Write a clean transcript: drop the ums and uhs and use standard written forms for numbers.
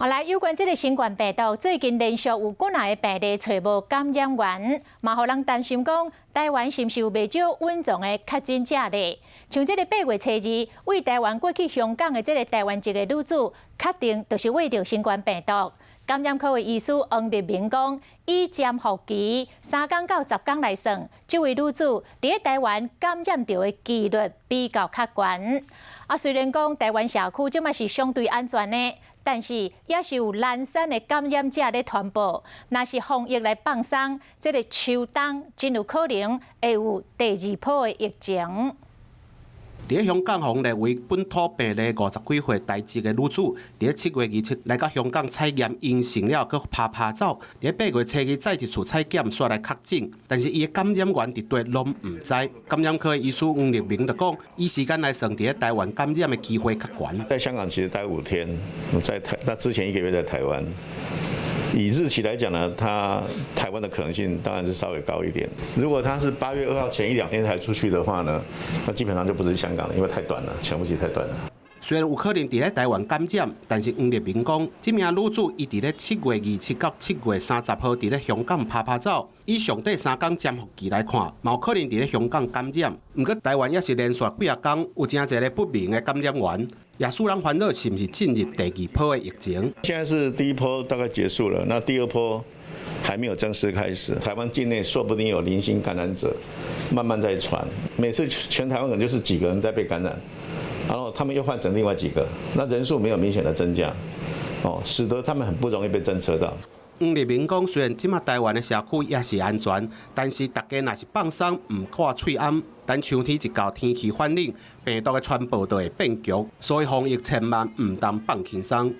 好來，有關這个新冠病毒，最近連續有幾若个病例揣無感染源，嘛予人擔心講，台灣是毋是有袂少隱藏的確診者咧？像這个8月初2對台灣過去香港的這个台灣籍的女子，確定就是秽著新冠病毒。感染科的醫師黃立明講，以潛伏期3工到10工來算，這位女子佇台灣感染著的機率比較較懸。啊，雖然講台灣社區這馬是相對安全的，但是也是有懶散的感染者咧傳播。若是防疫來放鬆，這个秋冬真有可能會有第二波的疫情。佇香港予列為本土病例50幾歲台籍的女子，佇7月27來到香港採驗陰性了，閣趴趴走。佇8月初2再一次採檢，煞來確診，但是伊的感染源佇佗攏毋知。感染科的醫師黃立明就講，以時間來算，佇台灣感染的機會較懸。在香港其實待5天，在台那之前一個月在台灣。以日期來講呢，他台灣的可能性當然是稍微高一點。如果他是8月2號前一兩天才出去的話呢，那基本上就不是香港了，因為太短了，潛伏期太短了。雖然有可能佇咧台灣感染，但是黃立明講，這名女子伊佇咧7月27到7月30號佇咧香港趴趴走，以上短3工潛伏期來看，嘛有可能佇咧香港感染。毋過台灣也是連續幾仔工有誠濟个不明的感染源，也使人煩惱是毋是進入第二波的疫情。現在是第一波大概結束了，那第二波還沒有正式開始。台灣境內說不定有零星感染者慢慢在傳，每次全台灣可能就是幾個人在被感染。然後他們又換成另外幾個，那人數沒有明顯的增加，哦，使得他們很不容易被偵測到。黃立明講，雖然這馬台灣的社區也是安全，但是大家若是放鬆，毋看喙罨，等秋天一到，天氣反冷，病毒的傳播就會變強，所以防疫千萬毋通放輕鬆。